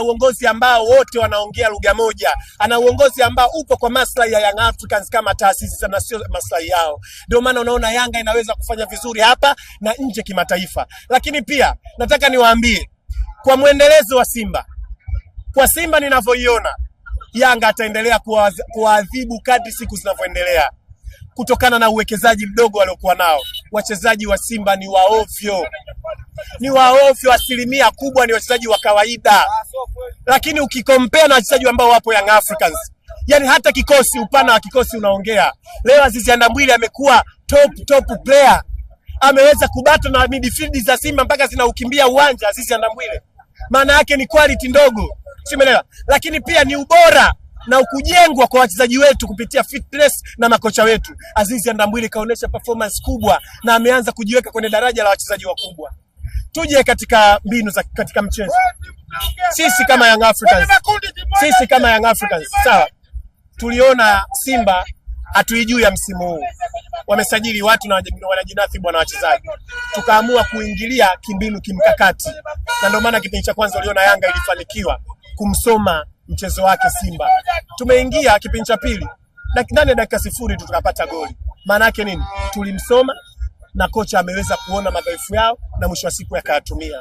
Uongozi ambao wote wanaongea lugha moja, ana uongozi ambao upo kwa maslahi ya Young Africans kama taasisi na sio maslahi yao. Ndio maana unaona Yanga inaweza kufanya vizuri hapa na nje kimataifa. Lakini pia nataka niwaambie kwa mwendelezo wa Simba, kwa Simba ninavyoiona, Yanga ataendelea kuwaadhibu kadri siku zinavyoendelea kutokana na uwekezaji mdogo waliokuwa nao. Wachezaji wa Simba ni waovyo, ni waovyo, asilimia kubwa ni wachezaji wa kawaida, lakini ukikompea na wachezaji ambao wapo Young Africans, yani hata kikosi, upana wa kikosi unaongea. Leo Azizi Andambwile amekuwa top top player, ameweza kubattle na midfield za Simba mpaka zinaukimbia uwanja. Azizi Andambwile, maana yake ni quality ndogo, si umeelewa? Lakini pia ni ubora na ukujengwa kwa wachezaji wetu kupitia fitness na makocha wetu. Azizi Andambwile kaonesha performance kubwa na ameanza kujiweka kwenye daraja la wachezaji wakubwa. Tuje katika mbinu za katika mchezo, sisi kama Young Africans, sisi kama Young Africans, sawa, tuliona Simba hatuijui ya msimu huu, wamesajili watu na wanajinasibu na wachezaji, tukaamua kuingilia kimbinu kimkakati, na ndio maana kipindi cha kwanza uliona Yanga ilifanikiwa kumsoma mchezo wake Simba. Tumeingia kipindi cha pili ndani ya dakika 0 tu tukapata goli. Maana yake nini? Tulimsoma na kocha ameweza kuona madhaifu yao na mwisho wa siku yakayatumia.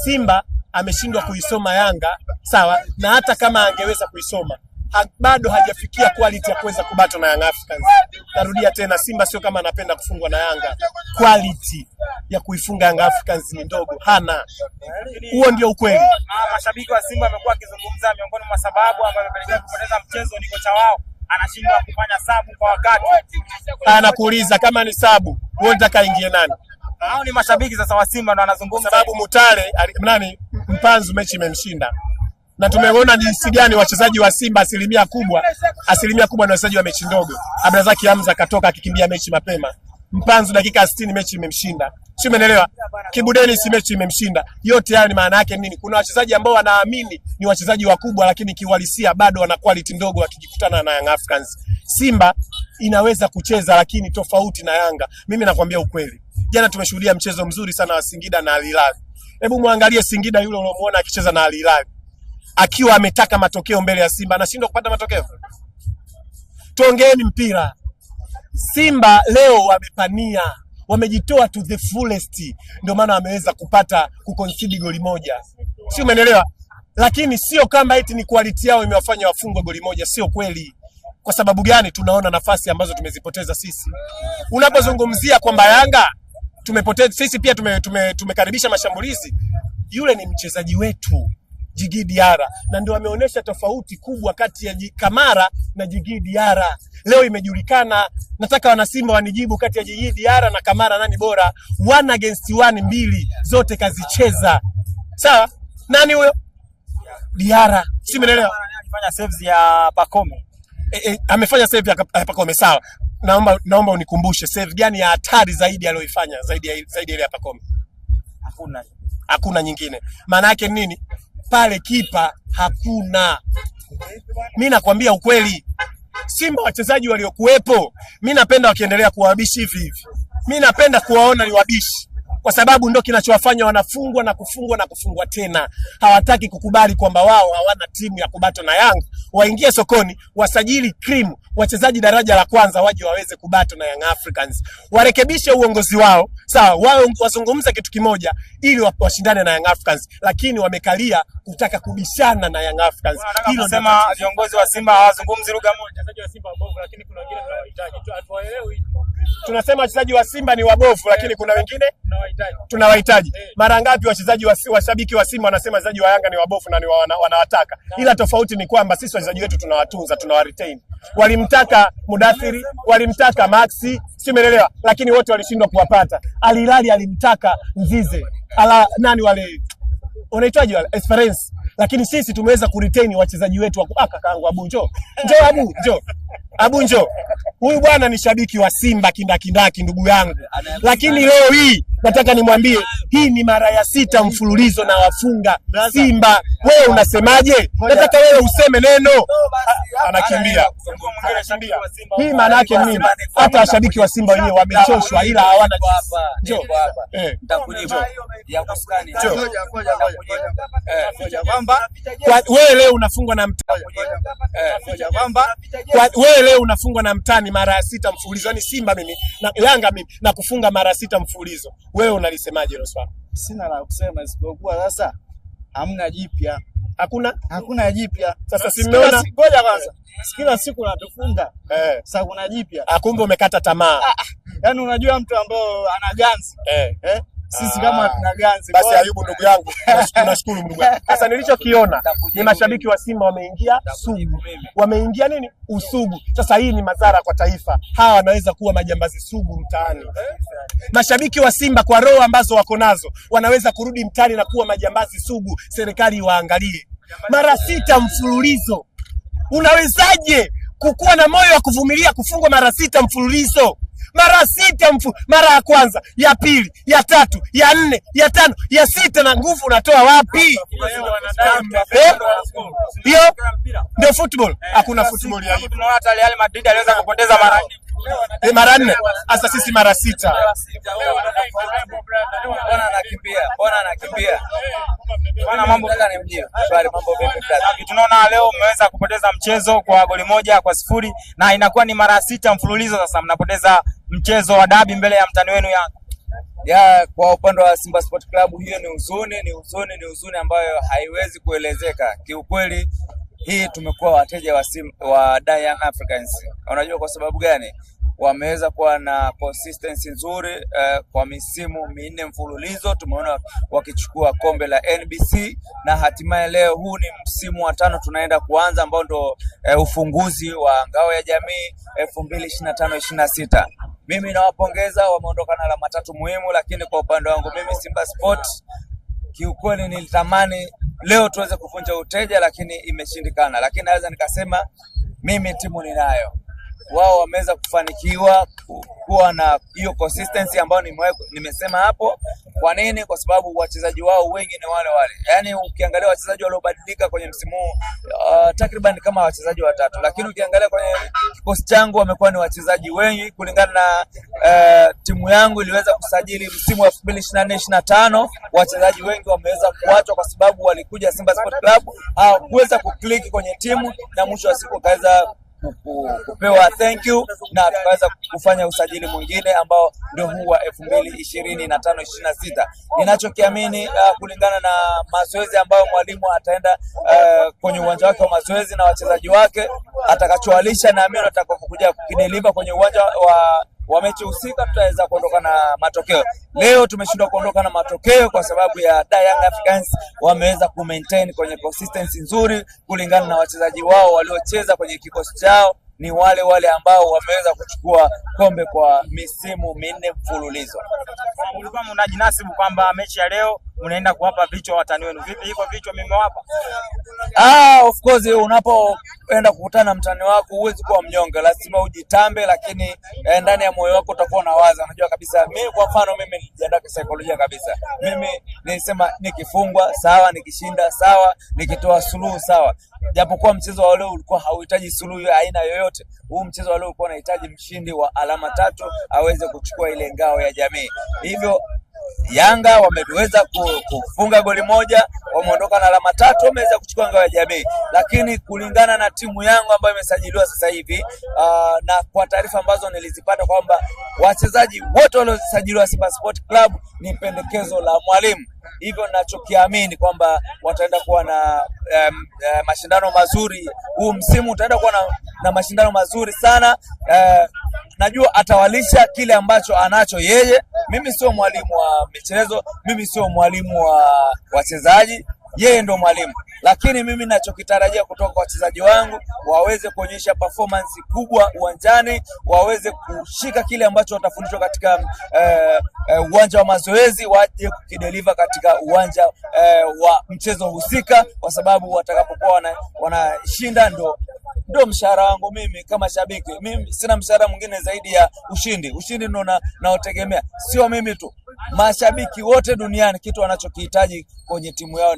Simba ameshindwa kuisoma Yanga, sawa, na hata kama angeweza kuisoma bado hajafikia quality ya kuweza kubattle na Young Africans. Narudia tena, Simba sio kama anapenda kufungwa na Yanga, quality ya kuifunga Young Africans ni ndogo, hana. Huo ndio ukweli. Mashabiki wa Simba wamekuwa wakizungumza, miongoni mwa sababu ambazo imepelekea kupoteza mchezo ni kocha wao anashindwa kufanya sabu kwa wakati. Anakuuliza kama ni sabu, wewe unataka ingie nani? Hao ni mashabiki sasa wa Simba ndo wanazungumza. Sababu Mutale nani Mpanzu mechi imemshinda, na tumeona jinsi gani wachezaji wa Simba asilimia kubwa ni wachezaji wa mechi ndogo. Abdrazaki Hamza katoka akikimbia mechi mapema, Mpanzu dakika 60 mechi imemshinda, si umeelewa? Kibu Denis mechi imemshinda. Yote hayo ni maana yake nini? Kuna wachezaji ambao wanaamini ni wachezaji wakubwa, lakini kiuhalisia bado wana quality ndogo wakijikutana na Young Africans. Simba inaweza kucheza lakini tofauti na Yanga. Mimi nakwambia ukweli, jana tumeshuhudia mchezo mzuri sana wa Singida na Al Hilal. Hebu muangalie Singida yule uliomuona akicheza na Al Hilal akiwa ametaka matokeo mbele ya Simba, anashindwa kupata matokeo. Tuongeeni mpira. Simba leo wamepania, wamejitoa to the fullest, ndio maana wameweza kupata kuconcede goli moja, si umeelewa? Lakini sio kama eti ni quality yao imewafanya wafungwe goli moja, sio kweli. Kwa sababu gani? Tunaona nafasi ambazo tumezipoteza sisi. Unapozungumzia kwamba Yanga tumepoteza sisi, pia tumekaribisha mashambulizi. Yule ni mchezaji wetu Djigui Diarra, na ndio ameonyesha tofauti kubwa kati ya Kamara na Djigui Diarra. Leo imejulikana. Nataka wanasimba wanijibu, kati ya Djigui Diarra na Kamara nani bora? 1 against 1, mbili zote kazicheza. Sawa, nani huyo? Diarra, si umeelewa? Alifanya saves ya Pacome. Amefanya save ya Pacome, sawa. Naomba unikumbushe save gani ya hatari zaidi aliyoifanya zaidi ya ile ya Pacome? Hakuna. Hakuna nyingine. Maana yake nini? Pale kipa hakuna. Mimi nakwambia ukweli, Simba wachezaji waliokuwepo, mimi napenda wakiendelea kuwabishi hivi hivi. Mimi napenda kuwaona ni wabishi, kwa sababu ndio kinachowafanya wanafungwa na kufungwa na kufungwa tena. Hawataki kukubali kwamba wao hawana timu ya kubato na Yanga. Waingie sokoni, wasajili cream, wachezaji daraja la kwanza waje waweze kubato na Young Africans. Warekebishe uongozi wao, sawa, wao wazungumze kitu kimoja ili washindane na Young Africans, lakini wamekalia kutaka kubishana na Young Africans. Hilo nasema viongozi wa Simba hawazungumzi lugha moja. Wachezaji wa Simba wabovu, lakini kuna wengine tunawahitaji. Hatuwaelewi. Tunasema wachezaji wa Simba ni wabovu, lakini kuna wengine tunawahitaji. Mara ngapi wachezaji wa washabiki wa Simba wanasema wachezaji wa Yanga ni wabovu na ni wanawataka. Ila tofauti ni kwamba sisi wachezaji wetu tunawatunza, tunawaretain. Walimtaka Mudathiri, walimtaka Maxi, si umeelewa? Lakini wote walishindwa kuwapata. Al Hilal alimtaka Mzize, ala nani wale unaitwaje wale Esperance, lakini sisi tumeweza kuretain wachezaji wetu wa kakaangu Abu, njoo njoo Abu, njoo Abu, njoo. Huyu bwana ni shabiki wa Simba kindakindaki, ndugu yangu, lakini leo hii Nataka nimwambie hii ni mara ya 6 mfululizo na wafunga Simba. Wewe unasemaje? Nataka wewe useme neno. Anakimbia. Hii maana yake nini? Hata washabiki wa Simba wenyewe wamechoshwa, ila hawana. Njoo hapa. Nitakujibu. Ya kuskani. Ngoja kwamba wewe leo unafungwa na mtani. Ngoja kwamba wewe leo unafungwa na mtani mara ya 6 mfululizo. Yaani Simba mimi na Yanga mimi na kufunga mara 6 mfululizo. Wewe unalisemaje hilo swala? Sina la kusema isipokuwa sasa hamna jipya. Hakuna jipya. Sasa si mmeona? Ngoja kwanza. Kila siku natufunga. Sasa kuna jipya. Kumbe umekata tamaa. Yaani unajua mtu ambaye ana ganzi. Sisi kama tuna ganzi. Basi Ayubu ndugu yangu, nashukuru ndugu yangu. Sasa nilichokiona ni mashabiki wa Simba wameingia sugu. Wameingia nini? Usugu. Sasa hii ni madhara kwa taifa. Hawa wanaweza kuwa majambazi sugu mtaani. Mashabiki wa Simba kwa roho ambazo wako nazo wanaweza kurudi mtaani na kuwa majambazi sugu. Serikali waangalie. Mara 6 mfululizo. Unawezaje kukuwa na moyo wa kuvumilia kufungwa mara 6 mfululizo? Mara 6 mara ya kwanza, ya pili, ya tatu, ya 4, ya 5, ya 6, na nguvu unatoa wapi? Hiyo ndio football. Hakuna football ya hiyo. Tunaona hata Real Madrid aliweza kupoteza mara 4. Mara 4. Sasa sisi mara 6. Bwana anakimbia. Bwana anakimbia. Bwana mambo nataka nimjie. Swali mambo vipi brother? Tunaona leo mmeweza kupoteza mchezo kwa goli 1-0 na inakuwa ni mara 6 mfululizo sasa mnapoteza mchezo wa dabi mbele ya mtani wenu Yanga. Ya, kwa upande wa Simba Sport Club hiyo ni huzuni, ni huzuni, ni huzuni ambayo haiwezi kuelezeka. Kiukweli hii tumekuwa wateja wa wa Young Africans. Unajua kwa sababu gani? Wameweza kuwa na consistency nzuri kwa misimu 4 mfululizo. Tumeona wakichukua kombe la NBC na hatimaye leo huu ni msimu wa 5 tunaenda kuanza ambao ndo ufunguzi wa ngao ya jamii 2025-26. Mimi nawapongeza, wameondoka na alama 3 muhimu, lakini kwa upande wangu mimi Simba Sport kiukweli nilitamani leo tuweze kuvunja uteja, lakini imeshindikana. Lakini naweza nikasema mimi timu ninayo. Wao wameweza kufanikiwa kuwa na hiyo consistency ambayo nimesema hapo. Kwa nini? Kwa sababu wachezaji wao wengi ni wale wale. Yaani ukiangalia wachezaji waliobadilika kwenye msimu takriban kama wachezaji watatu, lakini ukiangalia kwenye kikosi changu wamekuwa ni wachezaji wengi kulingana na timu yangu iliweza kusajili msimu wa 2024-25. Wachezaji wengi wameweza kuachwa kwa sababu walikuja Simba Sport Club hawakuweza kuclick kwenye timu na mwisho wa siku wakaweza kupewa thank you na tukaweza kufanya usajili mwingine ambao ndio huu wa 2025-26. Ninachokiamini kulingana na mazoezi ambayo mwalimu ataenda kwenye uwanja wake wa mazoezi na wachezaji wake atakachoalisha, na mimi atakapokuja kukideliver kwenye uwanja wa mechi husika, tutaweza kuondoka na matokeo. Leo tumeshindwa kuondoka na matokeo kwa sababu ya Young Africans wameweza ku maintain kwenye consistency nzuri kulingana na wachezaji wao waliocheza kwenye kikosi chao ni wale wale ambao wameweza kuchukua kombe kwa misimu 4 mfululizo. Mlikuwa mnajinasibu kwamba mechi ya leo unaenda kuwapa vichwa watani wenu. Vipi hivyo vichwa mmewapa? Of course unapoenda kukutana na mtani wako huwezi kuwa mnyonge, lazima ujitambe, lakini ndani ya moyo wako utakuwa unawaza. Unajua kabisa, mimi kwa mfano mimi nilijiandaa kisaikolojia kabisa. Mimi nilisema nikifungwa sawa, nikishinda sawa, nikitoa suluhu sawa. Japokuwa mchezo wa leo ulikuwa hauhitaji suluhu ya aina yoyote. Huu mchezo wa leo ulikuwa unahitaji mshindi wa alama 3 aweze kuchukua ile ngao ya jamii. Hivyo Yanga wameweza kufunga goli 1, wameondoka na alama 3, wameweza kuchukua ngao ya jamii. Lakini kulingana na timu yangu ambayo imesajiliwa sasa hivi, na kwa taarifa ambazo nilizipata kwamba wachezaji wote waliosajiliwa Simba Sport Club ni pendekezo la mwalimu. Hivyo ninachokiamini kwamba wataenda kuwa na mashindano mazuri. Huu msimu utaenda kuwa na mashindano mazuri sana. Najua atawalisha kile ambacho anacho yeye. Mimi sio mwalimu wa michezo, mimi sio mwalimu wa wachezaji, yeye ndo mwalimu. Lakini mimi ninachokitarajia kutoka kwa wachezaji wangu, waweze kuonyesha performance kubwa uwanjani, waweze kushika kile ambacho watafundishwa katika uwanja wa mazoezi, waje kukideliver katika uwanja wa mchezo husika, kwa sababu watakapokuwa wanashinda ndo mshahara wangu mimi kama shabiki. Mimi sina mshahara mwingine zaidi ya ushindi. Ushindi ndo naotegemea. Sio mimi tu, Mashabiki wote duniani kitu wanachokihitaji kwenye timu yao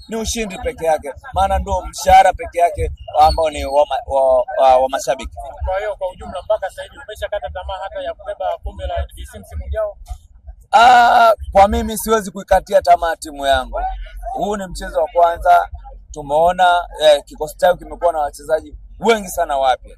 ni ushindi peke yake, maana ndio mshahara peke yake ambao ni wa mashabiki. Kwa hiyo kwa ujumla, mpaka sasa hivi umeshakata tamaa hata ya kubeba kombe la NBC msimu ujao? Kwa mimi siwezi kuikatia tamaa timu yangu. Huu ni mchezo wa kwanza, tumeona kikosi chao kimekuwa na wachezaji wengi sana wapya.